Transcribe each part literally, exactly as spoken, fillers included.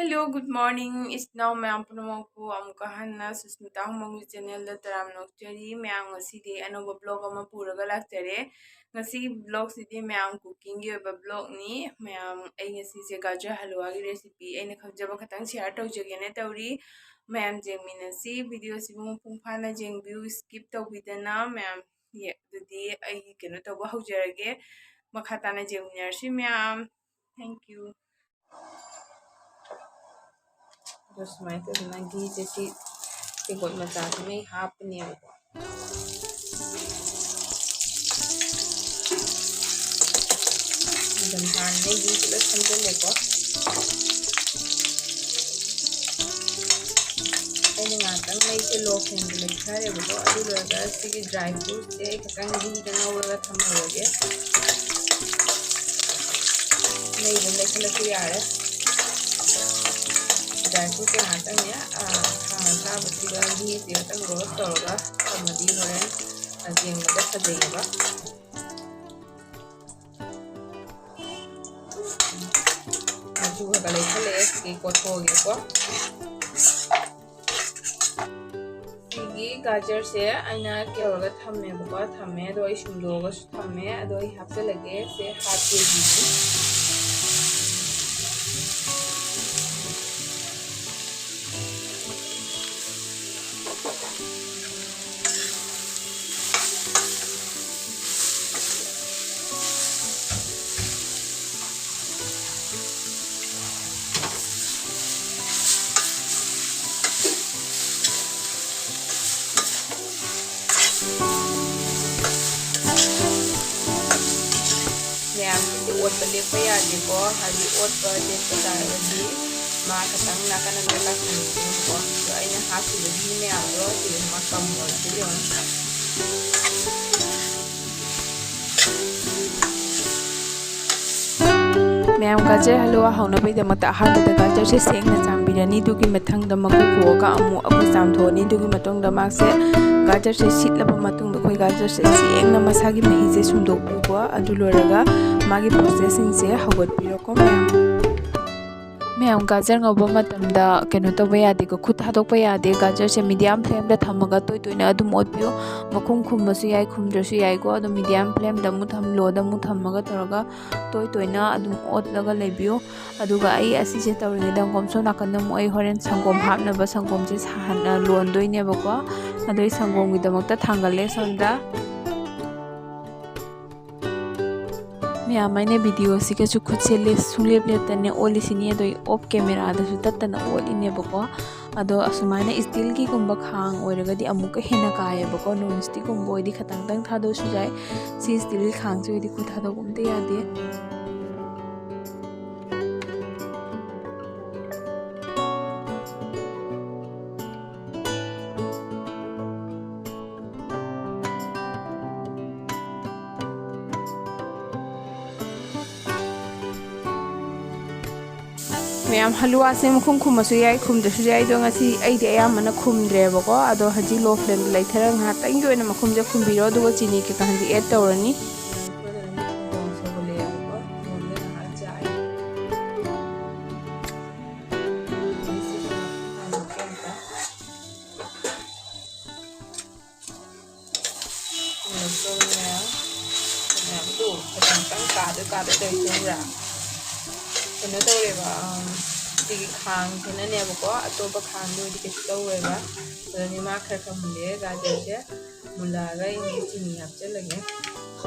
Hello, good morning. ꯏꯆꯤꯟ ꯏꯅꯥꯎ ꯃꯌꯥꯝ ꯄꯨꯝꯅꯃꯛꯄꯨ ꯑꯃꯨꯛꯀ ꯍꯟꯅ ꯁꯨꯁꯃꯤꯇꯥ ꯍꯣꯡꯕꯒꯤ channelꯗ ꯇꯔꯥꯝꯅ ꯑꯣꯛꯆꯔꯤ꯫ ꯃꯌꯥꯝ, ꯉꯁꯤꯗꯤ ꯑꯅꯧꯕ vlog ꯑꯃ ꯄꯨꯔꯒ ꯂꯥꯛꯆꯔꯦ꯫ ꯉꯁꯤꯒꯤ vlogꯁꯤꯗꯤ ꯃꯌꯥꯝ cookingꯒꯤ ꯑꯣꯏꯕ vlogꯅꯤ꯫ ꯃꯌꯥꯝ, ꯑꯩ ꯉꯁꯤꯁꯦ ꯒꯥꯖꯔ ꯍꯜꯋꯥꯒꯤ recipe ꯑꯩꯅ ꯈꯪꯖꯕ ꯈꯇꯪ share ꯇꯧꯖꯒꯦꯅ ꯇꯧꯔꯤ꯫ ꯃꯌꯥꯝ ꯌꯦꯡꯃꯤꯟꯅꯁꯤ꯫ Videoꯁꯤꯕꯨ ꯃꯄꯨꯡ ꯐꯥꯅ ꯌꯦꯡꯕꯤꯌꯨ, skip ꯇꯧꯕꯤꯗꯅ꯫ ꯃꯌꯥꯝ, ꯌꯦ-, ꯑꯗꯨꯗꯤ ꯑꯩ ꯀꯩꯅꯣ ꯇꯧꯕ ꯍꯧꯖꯔꯒꯦ꯫ ꯃꯈꯥ ꯇꯥꯅ ꯌꯦꯡꯃꯤꯟꯅꯔꯁꯤ ꯃꯌꯥꯝ꯫ Thank you꯫ ꯑꯗꯣ ꯁꯨꯃꯥꯏꯅ ꯇꯧꯗꯅ ꯘꯤꯁꯦ ꯁꯤ ꯇꯦꯡꯀꯣꯠ ꯃꯆꯥꯁꯤꯃ ꯑꯩ ꯍꯥꯞꯄꯅꯦꯕꯀꯣ꯫ ꯑꯗꯨꯝ ꯍꯥꯟꯅ ꯘꯤꯁꯦ ꯂꯣꯏ ꯊꯝꯖꯤꯜꯂꯦꯀꯣ꯫ ꯑꯩꯅ ꯉꯥꯏꯍꯥꯛꯇꯪ ꯃꯩꯁꯦ low flameꯗ ꯂꯩꯊꯔꯦꯕꯀꯣ꯫ ꯑꯗꯨ ꯂꯣꯏꯔꯒ ꯁꯤꯒꯤ dry fruitꯁꯦ ꯑꯩ ꯈꯤꯇꯪ ꯘꯤꯗ ꯉꯧꯔꯒ ꯊꯝꯍꯧꯔꯒꯦ꯫ ꯃꯩ ꯑꯗꯨꯝ ꯂꯩꯈꯠꯂꯁꯨ ꯌꯥꯔꯦ꯫ Dry fruitꯁꯦ ꯉꯥꯏꯍꯥꯛꯇꯪꯅꯦ, ꯑꯥ, ꯈꯥꯡ ꯑꯁꯥꯕꯁꯤꯗ ꯘꯤꯁꯦ ꯈꯤꯇꯪ roast ꯇꯧꯔꯒ ꯊꯝꯃꯗꯤ ꯍꯣꯔꯦꯟ ꯌꯦꯡꯕꯗ ꯐꯖꯩꯌꯦꯕ꯫ ꯃꯆꯨ ꯈꯔ ꯈꯔ ꯂꯩꯈꯠꯂꯛꯑꯦ, ꯁꯤꯗꯤ ꯀꯣꯠꯊꯣꯛꯑꯒꯦꯀꯣ꯫ ꯁꯤꯒꯤ ꯒꯥꯖꯔꯁꯦ ꯑꯩꯅ ꯀꯦꯜꯂꯒ ꯊꯝꯃꯦꯕꯀꯣ, ꯊꯝꯃꯦ, ꯑꯗꯣ ꯑꯩ ꯁꯨꯝꯗꯣꯛꯑꯒꯁꯨ ꯊꯝꯃꯦ꯫ ꯑꯗꯣ ꯑꯩ ꯍꯥꯞꯆꯤꯜꯂꯒꯦ꯫ ꯁꯦ half KGꯅꯤ꯫ ꯃꯌꯥꯝꯁꯤꯗꯤ ꯑꯣꯠꯄ ꯂꯦꯞꯄ ꯌꯥꯗꯦꯀꯣ, ꯍꯥꯏꯗꯤ ꯑꯣꯠꯄ ꯂꯦꯞꯄ ꯇꯥꯔꯒꯗꯤ ꯃꯥ ꯈꯇꯪ ꯅꯥꯀꯟ ꯑꯃꯗ ꯂꯥꯛꯁꯟꯈꯤꯗꯣꯏꯅꯤꯀꯣ꯫ ꯑꯗꯣ ꯑꯩꯅ ꯍꯥꯞꯈꯤꯕ ꯘꯤ ꯃꯌꯥꯝꯗꯣ ꯁꯤꯗ ꯃꯥ ꯀꯪꯉꯣꯏ꯫ ꯁꯤꯗ ꯌꯦꯡꯉꯣ꯫ ꯃꯌꯥꯝ, ꯒꯥꯖꯔ ꯍꯜꯂꯨꯋꯥ ꯍꯧꯅꯕꯒꯤꯗꯃꯛꯇ ꯑꯍꯥꯟꯕꯗ ꯒꯥꯖꯔꯁꯦ ꯁꯦꯡꯅ ꯆꯥꯝꯕꯤꯔꯅꯤ꯫ ꯑꯗꯨꯒꯤ ꯃꯊꯪꯗ ꯃꯀꯨ ꯈꯣꯛꯑꯒ ꯑꯃꯨꯛ ꯑꯩꯈꯣꯏ ꯆꯥꯝꯊꯣꯛꯑꯅꯤ꯫ ꯑꯗꯨꯒꯤ ꯃꯇꯨꯡꯗ ꯃꯥꯁꯦ, ꯒꯥꯖꯔꯁꯦ ꯁꯤꯠꯂꯕ ꯃꯇꯨꯡꯗ ꯑꯩꯈꯣꯏ ꯒꯥꯖꯔꯁꯦ ꯁꯦꯡꯅ ꯃꯁꯥꯒꯤ ꯃꯍꯤꯁꯦ ꯁꯨꯝꯗꯣꯛꯄꯤꯀꯣ꯫ ꯑꯗꯨ ꯂꯣꯏꯔꯒ ꯃꯥꯒꯤ processꯁꯤꯡꯁꯦ ꯍꯧꯒꯠꯄꯤꯔꯣꯀꯣ ꯃꯌꯥꯝ꯫ ꯃꯌꯥꯝ, ꯒꯥꯖꯔ ꯉꯧꯕ ꯃꯇꯝꯗ ꯀꯩꯅꯣ ꯇꯧꯕ ꯌꯥꯗꯦꯀꯣ, ꯈꯨꯠ ꯊꯥꯗꯣꯛꯄ ꯌꯥꯗꯦ꯫ ꯒꯥꯖꯔꯁꯦ ꯃꯤꯗꯤꯌꯝ ꯐ꯭ꯂꯦꯝꯗ ꯊꯝꯃꯒ ꯇꯣꯏ ꯇꯣꯏꯅ ꯑꯗꯨꯝ ꯑꯣꯠꯄꯤꯌꯨ꯫ ꯃꯈꯨꯝ ꯈꯨꯝꯃꯁꯨ ꯌꯥꯏ, ꯈꯨꯝꯗ꯭ꯔꯁꯨ ꯌꯥꯏꯀꯣ꯫ ꯑꯗꯨꯝ ꯃꯤꯗꯤꯌꯝ ꯐ꯭ꯂꯦꯝꯗ ꯑꯃꯨꯛ ꯊꯝ, ꯂꯣꯗ ꯑꯃꯨꯛ ꯊꯝꯃꯒ ꯇꯧꯔꯒ ꯇꯣꯏ ꯇꯣꯏꯅ ꯑꯗꯨꯝ ꯑꯣꯠꯂꯒ ꯂꯩꯕꯤꯌꯨ꯫ ꯑꯗꯨꯒ ꯑꯩ ꯑꯁꯤꯁꯦ ꯇꯧꯔꯤꯉꯩꯗ ꯁꯣꯝ ꯅꯥꯀꯟꯗ ꯑꯃꯨꯛ ꯑꯩ ꯍꯣꯔꯦꯟ ꯁꯪꯒꯣꯝ ꯍꯥꯞꯅꯕ ꯁꯪꯒꯣꯝꯁꯦ ꯁꯥꯍꯟ-, ꯑ, ꯂꯣꯟꯗꯣꯏꯅꯦꯕꯀꯣ꯫ ꯑꯗꯣ ꯑꯩ ꯁꯪꯒꯣꯝꯒꯤꯗꯃꯛꯇ ꯊꯥꯡꯒꯠꯂꯦ ꯁꯣꯝꯗ꯫ ꯃꯌꯥꯝ, ꯑꯩꯅ ꯚꯤꯗꯤꯑꯣꯁꯤꯒꯁꯨ ꯈꯨꯠꯁꯦ ꯂꯦꯞ-, ꯁꯨꯡꯂꯦꯞ ꯂꯦꯞꯇꯅꯦ ꯑꯣꯠꯂꯤꯁꯤꯅꯤ꯫ ꯑꯗꯣ ꯑꯩ ꯑꯣꯐ ꯀꯦꯃꯦꯔꯥꯗꯁꯨ ꯇꯠꯇꯅ ꯑꯣꯠꯂꯤꯅꯦꯕꯀꯣ꯫ ꯑꯗꯣ ꯑꯁꯨꯃꯥꯏꯅ ꯏꯁꯇꯤꯜꯒꯤꯒꯨꯝꯕ ꯈꯥꯡ ꯑꯣꯏꯔꯒꯗꯤ ꯑꯃꯨꯛꯀ ꯍꯦꯟꯅ ꯀꯥꯏꯌꯦꯕꯀꯣ꯫ ꯅꯣꯟ ꯏꯁꯇꯤꯛꯀꯨꯝꯕ ꯑꯣꯏꯗꯤ ꯈꯇꯪ ꯊꯥꯗꯣꯛꯑꯁꯨ ꯌꯥꯏ꯫ ꯁꯤ ꯏꯁꯇꯤꯜꯒꯤ ꯈꯥꯡꯁꯦ ꯑꯣꯏꯗꯤ ꯈꯨꯠ ꯊꯥꯗꯣꯛꯄ ꯑꯝꯇ ꯌꯥꯗꯦ꯫ ꯃꯌꯥꯝ, ꯍꯂꯨꯋꯥꯁꯦ ꯃꯈꯨꯝ ꯈꯨꯝꯃꯁꯨ ꯌꯥꯏ, ꯈꯨꯝꯗ꯭ꯔꯁꯨ ꯌꯥꯏ꯫ ꯑꯗꯣ ꯉꯁꯤ ꯑꯩꯗꯤ ꯑꯌꯥꯝꯕꯅ ꯈꯨꯝꯗ꯭ꯔꯦꯕꯀꯣ꯫ ꯑꯗꯣ ꯍꯧꯖꯤꯛ ꯂꯣ ꯐ꯭ꯂꯦꯝꯗ ꯂꯩꯊꯔꯒ ꯉꯥꯏꯍꯥꯛꯇꯪꯒꯤ ꯑꯣꯏꯅ ꯃꯈꯨꯝꯁꯦ ꯈꯨꯝꯕꯤꯔꯣ, ꯑꯗꯨꯒ ꯆꯤꯅꯤ ꯀꯩꯀꯥ ꯍꯧꯖꯤꯛ ꯑꯦꯗ ꯇꯧꯔꯅꯤ꯫ ꯃꯌꯥꯝꯗꯨ ꯈꯤꯇꯪ ꯀꯥꯗ ꯀꯥꯗ ꯇꯧꯔꯤꯁꯦ ꯈꯪꯕ꯭ꯔꯥ? ꯀꯩꯅꯣ ꯇꯧꯔꯦꯕ, ꯑꯝ, ꯁꯤꯒꯤ ꯈꯥꯡꯁꯤꯅꯅꯦꯕꯀꯣ, ꯑꯇꯣꯞꯄ ꯈꯥꯡꯗ ꯑꯣꯏꯗꯤ ꯀꯩꯁꯨ ꯇꯧꯔꯣꯏꯕ꯫ ꯑꯗꯨꯅꯤ ꯃꯥ ꯈꯔ ꯈꯔ ꯃꯨꯜꯂꯦ ꯒꯥꯖꯔꯁꯦ꯫ ꯃꯨꯜꯂꯛꯑꯒ ꯑꯩ ꯆꯤꯅꯤ ꯍꯥꯞꯆꯤꯜꯂꯒꯦ꯫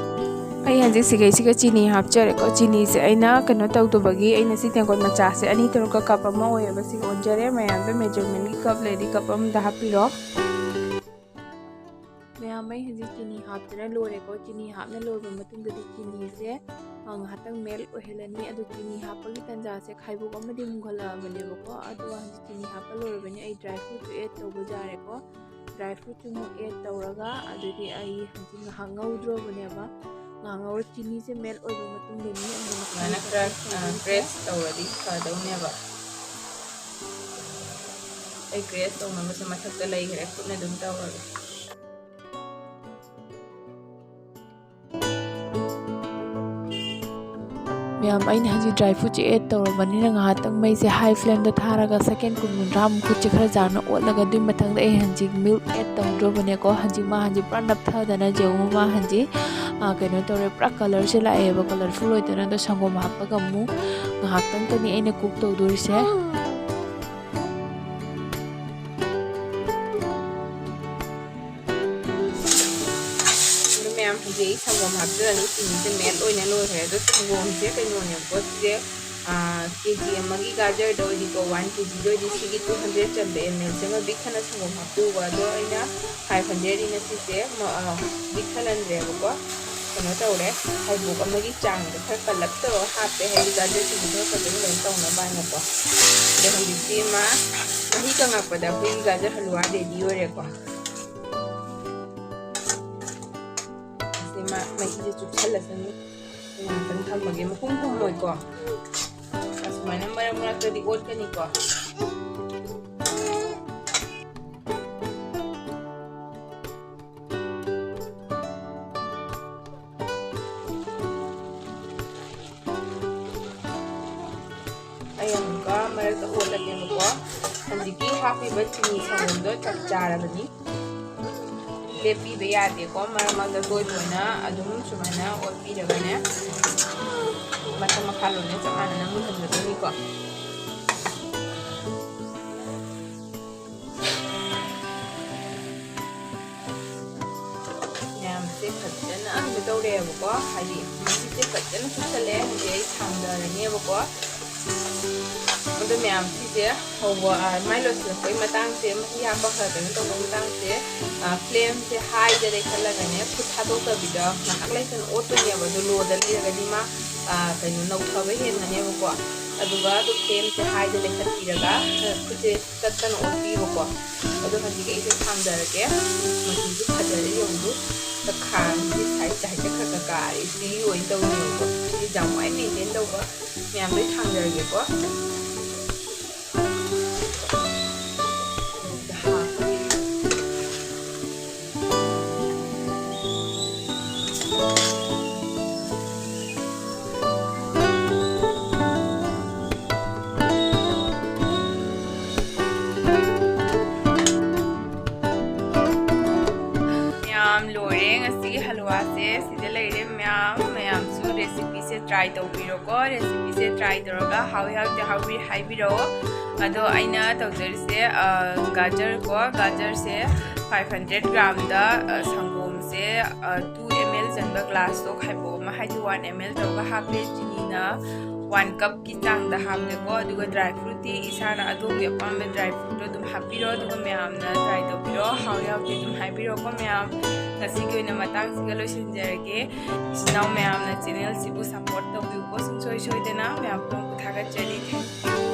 ꯑꯩ ꯍꯧꯖꯤꯛ ꯁꯤꯒꯩꯁꯤꯒ ꯆꯤꯅꯤ ꯍꯥꯞꯆꯔꯦꯀꯣ꯫ ꯆꯤꯅꯤꯁꯦ ꯑꯩꯅ ꯀꯩꯅꯣ ꯇꯧꯗꯕꯒꯤ ꯑꯩꯅ ꯁꯤ ꯇꯦꯡꯀꯣꯠ ꯃꯆꯥꯁꯦ ꯑꯅꯤ ꯇꯧꯔꯒ ꯀꯞ ꯑꯃ ꯑꯣꯏꯌꯦꯕ꯫ ꯁꯤꯒ ꯑꯣꯟꯖꯔꯦ꯫ ꯃꯌꯥꯝꯗ ꯃꯦꯖꯔꯃꯦꯟꯒꯤ ꯀꯞ ꯂꯩꯔꯗꯤ ꯀꯞ ꯑꯃꯗ ꯍꯥꯞꯄꯤꯔꯣ꯫ ꯃꯌꯥꯝ, ꯑꯩ ꯍꯧꯖꯤꯛ ꯆꯤꯅꯤ ꯍꯥꯞꯇꯅ ꯂꯣꯏꯔꯦꯀꯣ꯫ ꯆꯤꯅꯤ ꯍꯥꯞꯅ ꯂꯣꯏꯔꯕ ꯃꯇꯨꯡꯗꯗꯤ ꯆꯤꯅꯤꯁꯦ, ꯑ, ꯉꯥꯏꯍꯥꯛꯇꯪ ꯃꯦꯜꯠ ꯑꯣꯏꯍꯜꯂꯅꯤ꯫ ꯑꯗꯣ ꯆꯤꯅꯤ ꯍꯥꯞꯄꯒꯤ ꯇꯥꯟꯖꯥꯁꯦ ꯈꯥꯏꯕꯣꯛ ꯑꯃꯗꯤ ꯃꯨꯟꯒꯠꯂꯛꯑꯕꯅꯦꯕꯀꯣ꯫ ꯑꯗꯣ ꯍꯧꯖꯤꯛ ꯆꯤꯅꯤ ꯍꯥꯞꯄ ꯂꯣꯏꯔꯕꯅꯤ꯫ ꯑꯩ ꯗ꯭ꯔꯥꯏ ꯐ꯭ꯔꯨꯠꯁꯨ ꯑꯦꯗ ꯇꯧꯕ ꯌꯥꯔꯦꯀꯣ꯫ ꯗ꯭ꯔꯥꯏ ꯐ꯭ꯔꯨꯠꯁꯨ ꯑꯃꯨꯛ ꯑꯦꯗ ꯇꯧꯔꯒ, ꯑꯗꯨꯗꯤ ꯑꯩ ꯍꯧꯖꯤꯛ ꯉꯥꯏꯍꯥꯛ ꯉꯧꯗ꯭ꯔꯣꯕꯅꯦꯕ꯫ ꯉꯥꯏꯍꯥꯛ ꯉꯧꯔ ꯆꯤꯅꯤꯁꯦ ꯃꯦꯜꯠ ꯑꯣꯏꯕ ꯃꯇꯨꯡꯗꯅꯤ ꯑꯃꯨꯛ ꯁꯨꯃꯥꯏꯅ ꯈꯔ, ꯑ, ꯇꯧꯗꯣꯏꯁꯦ꯫ ꯒ꯭ꯔꯦꯁ ꯇꯧꯔꯗꯤ ꯐꯗꯧꯅꯦꯕ꯫ ꯑꯩ ꯒ꯭ꯔꯦꯁ ꯇꯧꯅꯕꯁꯦ ꯃꯊꯛꯇ ꯂꯩꯈ꯭ꯔꯦ, ꯈꯨꯠꯅ ꯑꯗꯨꯝ ꯇꯧꯔꯒꯦ꯫ ꯑꯩꯅ ꯍꯧꯖꯤꯛ dry fruitꯁꯦ add ꯇꯧꯔꯕꯅꯤꯅ ꯉꯥꯏꯍꯥꯛꯇꯪ ꯃꯩꯁꯦ high flameꯗ ꯊꯥꯔꯒ second ꯀꯨꯟ ꯀꯨꯟꯊ꯭ꯔꯥꯃꯨꯛ ꯈꯨꯠꯁꯦ ꯈꯔ ꯆꯥꯝꯅ ꯑꯣꯠꯂꯒ, ꯑꯗꯨꯒꯤ ꯃꯊꯪꯗ ꯑꯩ ꯍꯧꯖꯤꯛ milk add ꯇꯧꯗ꯭ꯔꯕꯅꯦꯀꯣ꯫ ꯍꯧꯖꯤꯛ ꯃꯥ ꯍꯧꯖꯤꯛ ꯄꯨꯔꯥ ꯅꯞꯊꯗꯅ ꯌꯦꯡꯉꯨ, ꯃꯥ ꯍꯧꯖꯤꯛ, ꯑ, ꯀꯩꯅꯣ ꯇꯧꯔꯦ, ꯄꯨꯔꯥ colourꯁꯦ ꯂꯥꯛꯑꯦꯕ, colourful ꯑꯣꯏꯗꯅ꯫ ꯑꯗꯣ ꯁꯪꯒꯣꯝ ꯍꯥꯞꯄꯒ ꯑꯃꯨꯛ ꯉꯥꯏꯍꯥꯛꯇꯪꯇꯅꯤ ꯑꯩꯅ cook ꯇꯧꯗꯣꯔꯤꯁꯦ꯫ ꯑꯗꯣ ꯃꯌꯥꯝ, ꯍꯧꯖꯤꯛ ꯑꯩ ꯁꯪꯒꯣꯝ ꯍꯥꯞꯆꯔꯅꯤ꯫ ꯆꯤꯅꯤꯁꯦ melt ꯑꯣꯏꯅ ꯂꯣꯏꯈ꯭ꯔꯦ꯫ ꯑꯗꯣ ꯁꯪꯒꯣꯝꯁꯦ ꯀꯩꯅꯣꯅꯦꯕꯀꯣ, ꯁꯤꯁꯦ, ꯑꯥ, KG ꯑꯃꯒꯤ ꯒꯥꯖꯔꯗ ꯑꯣꯏꯗꯤꯀꯣ, one KGꯗ ꯑꯣꯏꯗꯤ ꯁꯤꯒꯤ two hundred ꯆꯜꯂꯦ mlꯁꯦ꯫ ꯑꯃ ꯄꯤꯛ ꯊꯟꯅ ꯁꯪꯒꯣꯝ ꯍꯥꯞꯄꯤꯌꯨꯕ꯫ ꯑꯗꯣ ꯑꯩꯅ five hundredꯅꯤꯅ ꯁꯤꯁꯦ, ꯃ-, ꯑꯥ, ꯄꯤꯛ ꯊꯜꯍꯟꯗ꯭ꯔꯦꯕꯀꯣ꯫ ꯀꯩꯅꯣ ꯇꯧꯔꯦ, ꯈꯥꯏꯕꯣꯛ ꯑꯃꯒꯤ ꯆꯥꯡꯗ ꯈꯔ ꯀꯜꯂꯞ ꯇꯧꯔꯒ ꯍꯥꯞꯄꯦ, ꯍꯥꯏꯗꯤ ꯒꯥꯖꯔꯁꯤꯡꯁꯤ ꯈꯔ ꯐꯖꯅ ꯀꯩꯅꯣ ꯇꯧꯅꯕ ꯍꯥꯏꯅꯀꯣ꯫ ꯑꯗꯣ ꯍꯧꯖꯤꯛꯇꯤ ꯃꯥ ꯃꯍꯤ ꯀꯪꯉꯛꯄꯗ ꯑꯩꯈꯣꯏꯒꯤ ꯒꯥꯖꯔ ꯍꯜꯂꯨꯋꯥ ready ꯑꯣꯏꯔꯦꯀꯣ꯫ ꯁꯤ ꯃꯥ ꯃꯍꯤꯁꯦ ꯆꯨꯞꯁꯜꯂꯁꯅꯤ꯫ ꯉꯥꯛꯇꯪ ꯊꯝꯃꯒꯦ, ꯃꯈꯨꯝ ꯈꯨꯝꯃꯣꯏꯀꯣ꯫ ꯑꯁꯨꯃꯥꯏꯅ ꯃꯔꯛ ꯃꯔꯛꯇꯗꯤ ꯑꯣꯠꯀꯅꯤꯀꯣ꯫ ꯑꯩ ꯑꯃꯨꯛꯀ ꯃꯔꯛꯇ ꯑꯣꯠꯂꯒꯦꯕꯀꯣ꯫ ꯍꯧꯖꯤꯛꯀꯤ ꯍꯥꯞꯄꯤꯕ ꯆꯤꯅꯤ ꯁꯪꯒꯣꯝꯗꯣ ꯆꯞ ꯆꯥꯔꯕꯅꯤ꯫ ꯂꯦꯞꯄꯤꯕ ꯌꯥꯗꯦꯀꯣ, ꯃꯔꯛ ꯃꯔꯛꯇ ꯇꯣꯏ ꯇꯣꯏꯅ ꯑꯗꯨꯝ ꯁꯨꯃꯥꯏꯅ ꯑꯣꯠꯄꯤꯔꯒꯅꯦ, ꯃꯊꯛ ꯃꯈꯥ ꯂꯣꯏꯅ ꯆꯞ ꯃꯥꯟꯅꯅ ꯃꯨꯟꯍꯟꯒꯗꯣꯏꯅꯤꯀꯣ꯫ ꯃꯌꯥꯝꯁꯦ ꯐꯖꯅ ꯀꯩꯅꯣ ꯇꯧꯔꯦꯕꯀꯣ, ꯍꯥꯏꯗꯤ ꯃꯍꯤꯁꯦ ꯐꯖꯅ ꯆꯨꯞꯁꯜꯂꯦ꯫ ꯍꯧꯖꯤꯛ ꯑꯩ ꯊꯥꯡꯗꯔꯅꯦꯕꯀꯣ꯫ ꯑꯗꯣ ꯃꯌꯥꯝ ꯁꯤꯁꯦ ꯍꯧꯕ, ꯑ, ꯃꯥꯏ ꯂꯣꯏꯁꯤꯜꯂꯛꯄꯒꯤ ꯃꯇꯥꯡꯁꯦ, ꯃꯍꯤ ꯍꯥꯞꯄ ꯈꯔ ꯀꯩꯅꯣ ꯇꯧꯕꯒꯤ ꯃꯇꯥꯡꯁꯦ, ꯑ, flameꯁꯦ highꯗ ꯂꯩꯈꯠꯂꯒꯅꯦ, ꯈꯨꯠ ꯊꯥꯗꯣꯛꯇꯕꯤꯗ ꯉꯥꯏꯍꯥꯛ ꯂꯩꯇꯅ ꯑꯣꯠꯇꯣꯏꯅꯦꯕ꯫ ꯑꯗꯣ lowꯗ ꯂꯩꯔꯒꯗꯤ ꯃꯥ, ꯑ, ꯀꯩꯅꯣ, ꯅꯧꯊꯕ ꯍꯦꯟꯒꯅꯦꯕꯀꯣ꯫ ꯑꯗꯨꯒ ꯑꯗꯨ flameꯁꯦ highꯗ ꯂꯩꯈꯠꯄꯤꯔꯒ, ꯑ, ꯈꯨꯠꯁꯦ ꯇꯠꯇꯅ ꯑꯣꯠꯄꯤꯕꯀꯣ꯫ ꯑꯗꯣ ꯍꯧꯖꯤꯛ ꯑꯩꯁꯦ ꯊꯥꯡꯗꯔꯒꯦ꯫ ꯃꯆꯨꯁꯨ ꯐꯖꯔꯦ ꯌꯦꯡꯉꯨ꯫ ꯈꯥꯡꯁꯤ sideꯇ ꯍꯦꯛꯇ ꯈꯔ ꯈꯔ ꯀꯥꯔꯦ꯫ ꯏꯁꯇꯤꯂꯤ ꯑꯣꯏꯅ ꯇꯧꯅꯤꯡꯉꯦꯕꯀꯣ꯫ ꯁꯤ ꯌꯥꯝ ꯋꯥꯏ maintain ꯇꯧꯕ꯫ ꯃꯌꯥꯝ ꯂꯣꯏ ꯊꯥꯡꯗꯔꯒꯦꯀꯣ꯫ ꯑꯗꯨꯗ ꯍꯥꯞꯄꯒꯦ꯫ ꯁꯦ ꯁꯤꯗ ꯂꯩꯔꯦ ꯃꯌꯥꯝ꯫ ꯃꯌꯥꯝꯁꯨ recipeꯁꯦ try ꯇꯧꯕꯤꯔꯣꯀꯣ꯫ Recipeꯁꯦ try ꯇꯧꯔꯒ ꯍꯥꯎꯏ ꯍꯥꯎꯇꯦ ꯍꯥꯎꯕꯤ ꯍꯥꯏꯕꯤꯔꯛꯑꯣ꯫ ꯑꯗꯣ ꯑꯩꯅ ꯇꯧꯖꯔꯤꯁꯦ, ꯑ, ꯒꯥꯖꯔ ꯀꯣ, ꯒꯥꯖꯔꯁꯦ five hundred gramꯗ, ꯑ, ꯁꯪꯒꯣꯝꯁꯦ, ꯑ, two M L ꯆꯟꯕ glassꯇꯣ ꯈꯥꯏꯕꯣꯛ ꯑꯃ, ꯍꯥꯏꯗꯤ one M L ꯇꯧꯔꯒ ꯍꯥꯞꯄꯦ꯫ ꯆꯤꯅꯤꯅ one cupꯀꯤ ꯆꯥꯡꯗ ꯍꯥꯞꯄꯦꯀꯣ꯫ ꯑꯗꯨꯒ dry fruitꯇꯤ ꯏꯁꯥꯅ ꯑꯗꯣꯝꯒꯤ ꯑꯄꯥꯝꯕ dry fruitꯇꯣ ꯑꯗꯨꯝ ꯍꯥꯞꯄꯤꯔꯣ꯫ ꯑꯗꯨꯒ ꯃꯌꯥꯝꯅ try ꯇꯧꯕꯤꯔꯣ, ꯍꯥꯎꯏ ꯍꯥꯎꯇꯦ ꯑꯗꯨꯝ ꯍꯥꯏꯕꯤꯔꯣꯀꯣ ꯃꯌꯥꯝ꯫ ꯉꯁꯤꯒꯤ ꯑꯣꯏꯅ ꯃꯇꯥꯡꯁꯤꯒ ꯂꯣꯏꯁꯤꯟꯖꯔꯒꯦ꯫ ꯏꯆꯤꯟ ꯏꯅꯥꯎ ꯃꯌꯥꯝꯅ channelꯁꯤꯕꯨ support ꯇꯧꯕꯤꯌꯨꯀꯣ ꯁꯨꯡꯁꯣꯏ ꯁꯣꯏꯗꯅ꯫ ꯃꯌꯥꯝ ꯄꯨꯝꯅꯃꯛꯄꯨ ꯊꯥꯒꯠꯆꯔꯤ꯫ Thank you꯫